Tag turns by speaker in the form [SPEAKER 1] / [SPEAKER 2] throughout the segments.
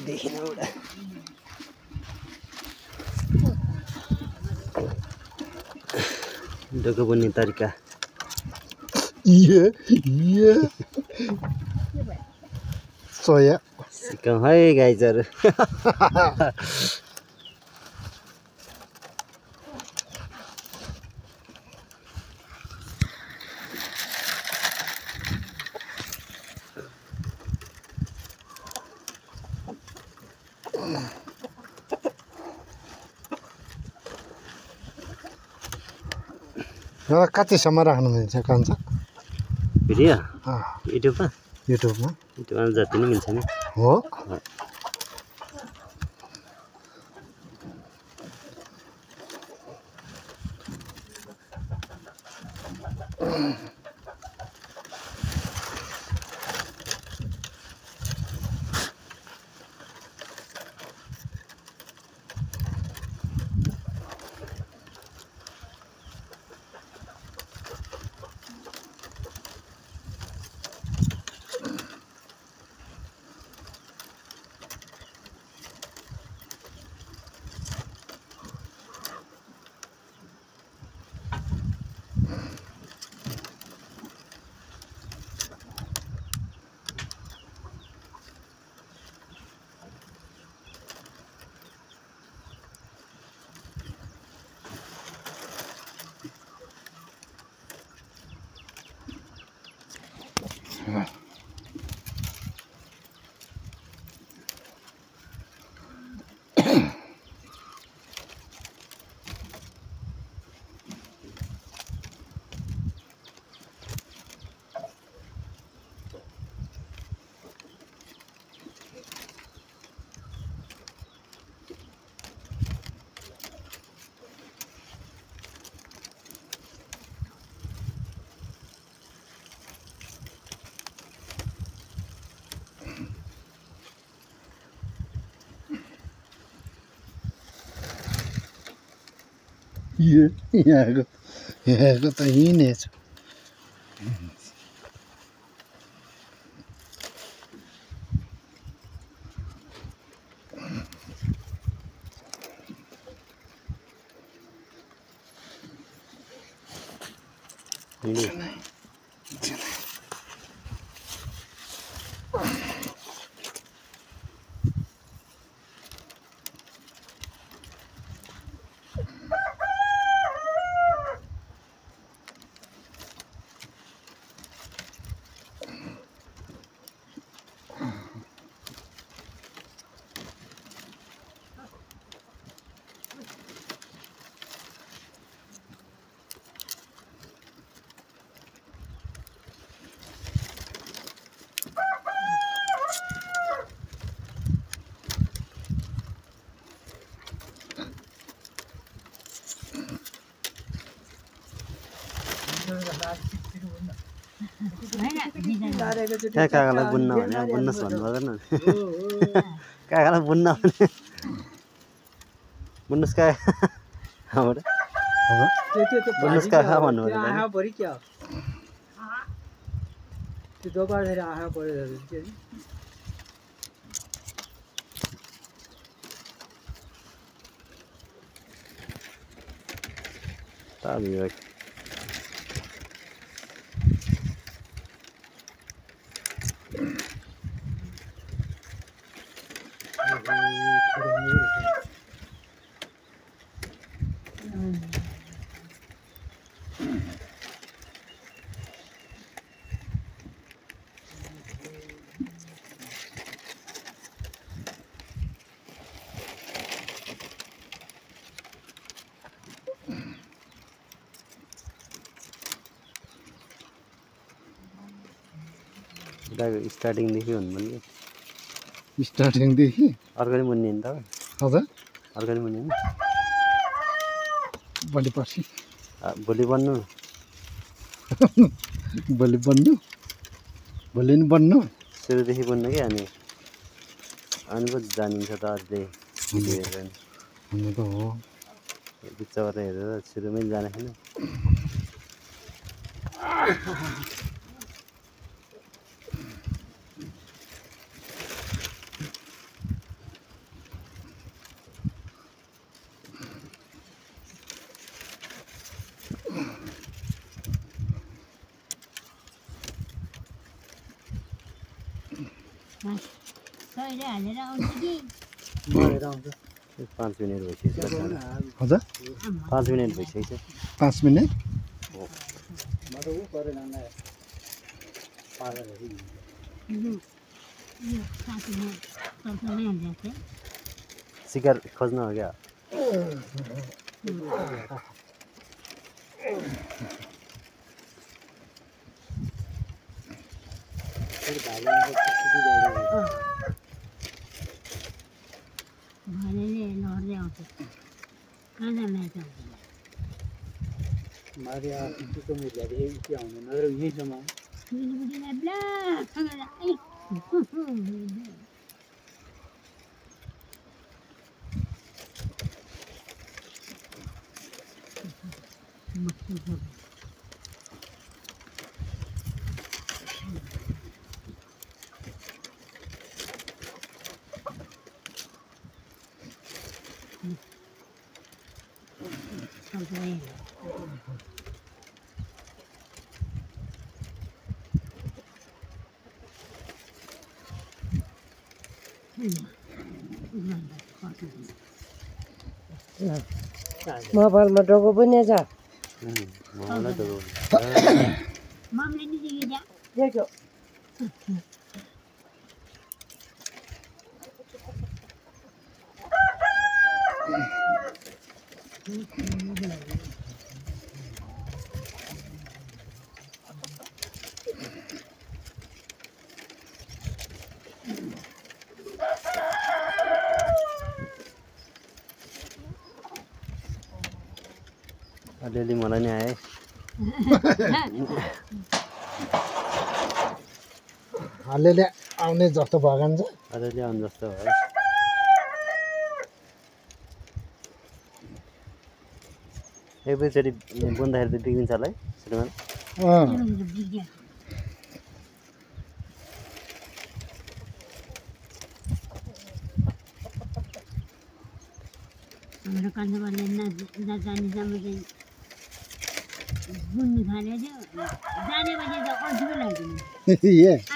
[SPEAKER 1] देखिन एउटा डोको बन्ने तरिका
[SPEAKER 2] सोया
[SPEAKER 1] सिकाउँ है गाइजहरू
[SPEAKER 2] कतिसम्म राख्नु मिल्छ कान्छ
[SPEAKER 1] भिडियो युट्युबमा
[SPEAKER 2] युट्युबमा
[SPEAKER 1] जति नै मिल्छ नि
[SPEAKER 2] हो यहाँको त यहीँ छ
[SPEAKER 1] काकालाई बुन्न भने बुन्नुहोस् भन्नु पर्दैन काकालाई बुन्न भने बुन्नुहोस् काका बुन्नुहोस् काका भन्नु पर्दैन स्टार्टिङदेखि भन्नु नि
[SPEAKER 2] स्टार्टिङदेखि
[SPEAKER 1] अर्को नि मुन्ने नि त
[SPEAKER 2] हजुर
[SPEAKER 1] अर्को नि मुन्ने
[SPEAKER 2] भोलि पर्सि
[SPEAKER 1] भोलि बन्नु
[SPEAKER 2] भोलि बन्नु भोलि नि बन्नु
[SPEAKER 1] सुरुदेखि बन्नु कि अनि पो जानिन्छ त अझै
[SPEAKER 2] हुनु त हो
[SPEAKER 1] बिचबाट हेरेर सुरुमै जाने छैन
[SPEAKER 3] सहिले हालेर आउँछ कि
[SPEAKER 1] 5 मिनेट भइसक्यो
[SPEAKER 2] हजुर
[SPEAKER 1] 5 मिनेट भइसक्यो
[SPEAKER 2] 5 मिनेट
[SPEAKER 3] यो साथीमा सरसमै हालिरहेको थियो
[SPEAKER 1] शिकार खोज्न हो क्या
[SPEAKER 3] भनेले लड्दै आउँछ कहाँ जाने त
[SPEAKER 4] मोबाइलमा डोको पनि छ
[SPEAKER 1] मलाई त
[SPEAKER 3] मामले नि दिया
[SPEAKER 4] देखो
[SPEAKER 1] अलिअलि मलाई नि आए
[SPEAKER 2] अलिअलि आउने जस्तो भएन छ
[SPEAKER 1] अलिअलि आउनु जस्तो भयो एकैचोटि बुन्दाखेरि त बिग्रिन्छ होला है श्रीमान
[SPEAKER 3] हाम्रो कान्छोले नजानेसम्म चाहिँ बुन्नु थाल्यो थियो जानेपछि त अल्छी पो लाग्दैन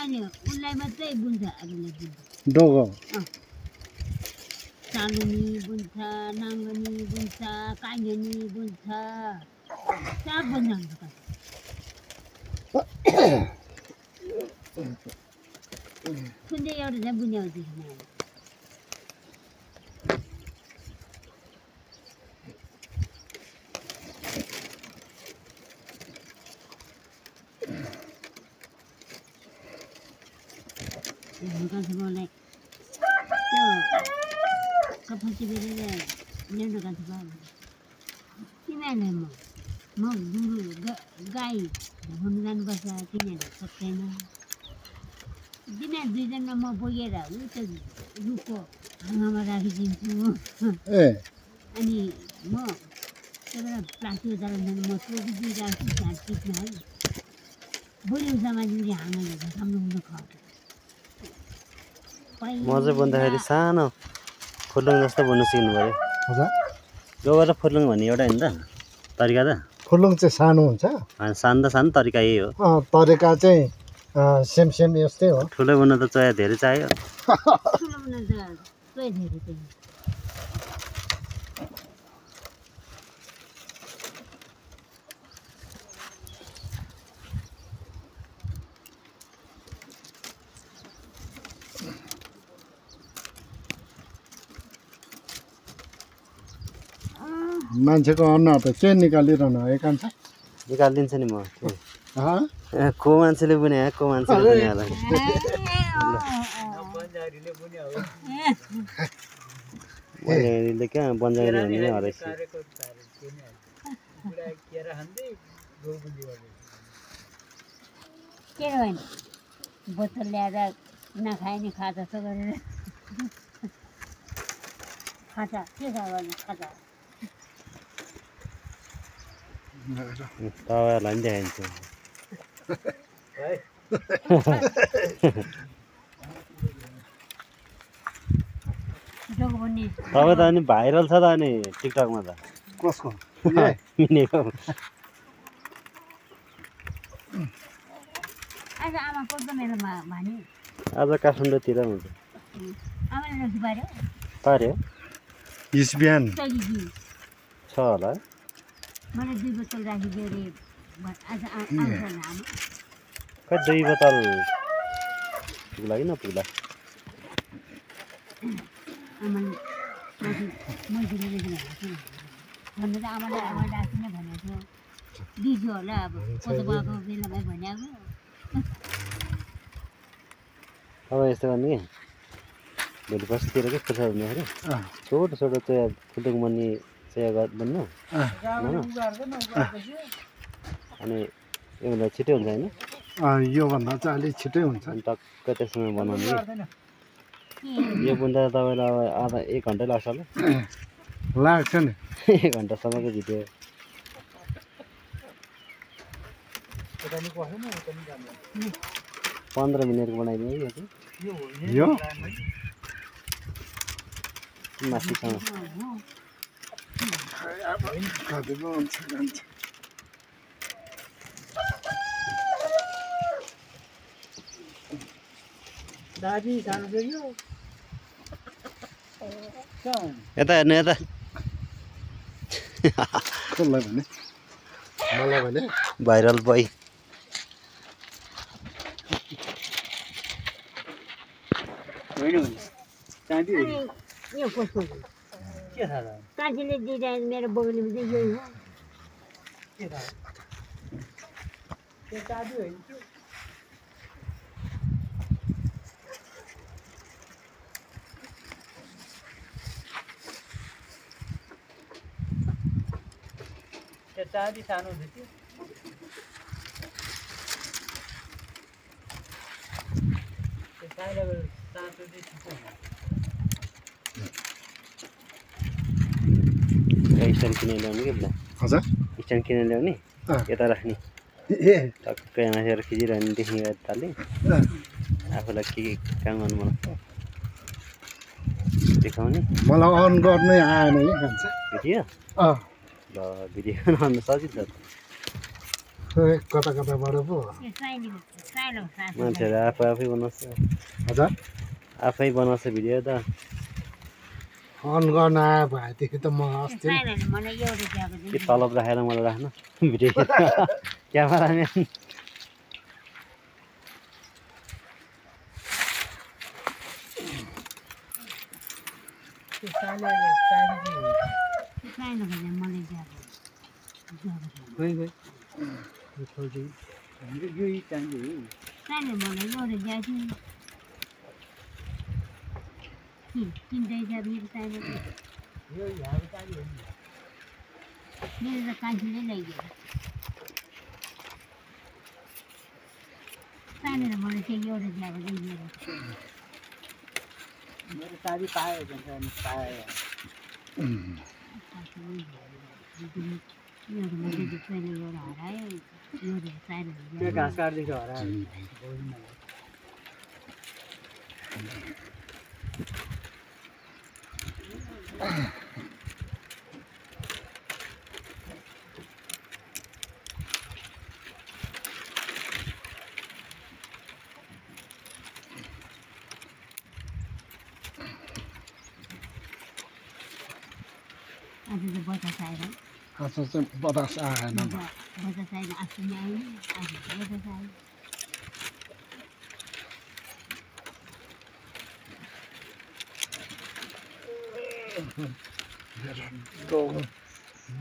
[SPEAKER 3] अहिले उसलाई मात्रै बुन्छ अरूले बुन्छ
[SPEAKER 2] डोको
[SPEAKER 3] चालुनी बुन्छ नाङ्गनी बुन्छ काइगनी बुन्छ सब बुन्छ हाम्रो कुन चाहिँ एउटा चाहिँ बुझ्याउँछ कान्छोलाई त्यो कफसी बेरेर ल्याउनु कान्छो बाबु तिमीहरूले म गुरु गाई घुम्नु जानुपर्छ तिमीहरूले सक्दैन तिमीहरू दुईजना म बोकेर ऊ त्यो रुखको हाँगामा राखिदिन्छु अनि म त्यहाँबाट प्लास्टिक जाँदा म टोकिदिइराख्छु झाँट टिप्न है भोलि समाजले हाँगाले साम्नु खान्छ
[SPEAKER 1] म चाहिँ बुन्दाखेरि सानो फुर्लुङ जस्तो बुन्नु सिक्नु पऱ्यो
[SPEAKER 2] हजुर
[SPEAKER 1] गोबर र फुर्लुङ भन्ने एउटा होइन त तरिका त
[SPEAKER 2] फुर्लुङ चाहिँ सानो हुन्छ
[SPEAKER 1] सानो त सानो तरिका यही हो
[SPEAKER 2] तरिका चाहिँ सेम सेम यस्तै हो
[SPEAKER 1] ठुलो बुन्नु त चोया धेरै चाहियो
[SPEAKER 3] ठुलो बुन्नु त चोया धेरै चाहियो
[SPEAKER 2] मान्छेको अनुहार त के निकालिरहनु एकान्छ
[SPEAKER 1] निकालिदिन्छु नि म को मान्छेले बुने को मान्छेले बुने होला बन्जागरीले क्या बन्जागरी भन्ने नै हरेस
[SPEAKER 3] के होइन बोतल ल्याएर नखाए नि खा जस्तो गरेर खाजा के छ भने खाजा
[SPEAKER 1] तपाईँहरूलाई पनि देखाइदिन्छु
[SPEAKER 3] जोगबन्ने
[SPEAKER 1] तपाईँ त अनि भाइरल छ त अनि टिकटकमा त
[SPEAKER 2] कसको
[SPEAKER 1] मिनेको
[SPEAKER 3] आज आमा कोद्द मेरोमा भने
[SPEAKER 1] आज काठमाडौँतिर हुन्छ
[SPEAKER 3] आमाले रक्सी पार्यो
[SPEAKER 1] पार्यो
[SPEAKER 2] हिज बिहान
[SPEAKER 3] तैगी
[SPEAKER 1] छ होला
[SPEAKER 3] मलाई 2 बोतल राखिदियो रे आज आउँछ आमा
[SPEAKER 1] खै 2 बोतल पुग्ला कि नपुग्ला
[SPEAKER 3] आमाले मैले भन्नु त आमाले डाक्ने भनेको थियो दिजु होला अब कोदो भएको बेलामा भनेको
[SPEAKER 1] अब यस्तो गर्ने कि भोलि पर्सितिर के पैसा हुँदाखेरि छोटो छोटो चाहिँ फुटुङ बन्ने चाहिँ बन्नु अनि योभन्दा छिटै हुन्छ होइन
[SPEAKER 2] योभन्दा चाहिँ अलिक छिटै हुन्छ
[SPEAKER 1] अनि टक्क त्यसमा बनाउने यो बुन्दा तपाईँलाई अब आधा 1 घन्टा लाग्छ होला
[SPEAKER 2] लाग्छ नि
[SPEAKER 1] 1 घन्टासम्मको भिडियो 15 मिनटको बनाइदिनु यो चाहिँ
[SPEAKER 2] यो
[SPEAKER 1] माथिसँग
[SPEAKER 2] कतिको हुन्छ जान्छ
[SPEAKER 1] यता हेर्नु यता
[SPEAKER 2] कसलाई भने मलाई भने
[SPEAKER 1] भाइरल बोय
[SPEAKER 3] यो कसको के थाहा कान्छीले दिँदा मेरो बगलीमा चाहिँ यही हो के थाहा त्यो चाबी होइन त्यो चाबी सानो थियो त्यो सानो सानो चाहिँ छिटो
[SPEAKER 1] स्ट्यान्ड किनेर ल्याउने कि
[SPEAKER 2] हजुर
[SPEAKER 1] स्ट्यान्ड किनेर ल्याउने यता राख्ने
[SPEAKER 2] ए
[SPEAKER 1] टक्कै मासेर खिचिरहने देखि यताले आफूलाई के काम गर्नु मन देखाउने
[SPEAKER 2] मलाई अन गर्नै आएन है भन्छ
[SPEAKER 1] भिडियो ल भिडियो बनाउनु सजिलो छ
[SPEAKER 2] कता कताबाट पो
[SPEAKER 1] मान्छेहरू आफै बनाउँछ
[SPEAKER 2] हजुर
[SPEAKER 1] आफै बनाउँछ भिडियो त
[SPEAKER 2] अन गर्न आयो भएदेखि त म अस्ति
[SPEAKER 1] के तलब राखेर मलाई राख्नु भिडियो क्यामेराम्यान
[SPEAKER 3] मेरो त कान्छीले ल्याइदियो सानो मलाई चाहिँ एउटा दिएको मेरो चाबी पायो भन्छ पायो एउटा हरायो एउटा घाँस काट्दैछ हरायो आज चाहिँ बतास आएर
[SPEAKER 2] आज चाहिँ बतास आएन
[SPEAKER 3] बतास आएर अस्ति नै आएन आज बतास आयो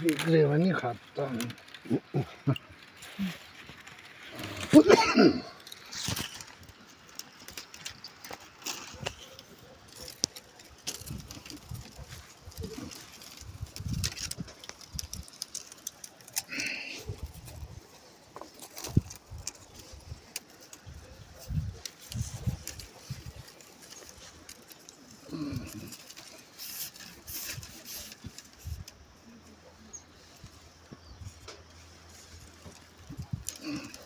[SPEAKER 2] बिग्रियो भने खत्तम
[SPEAKER 3] है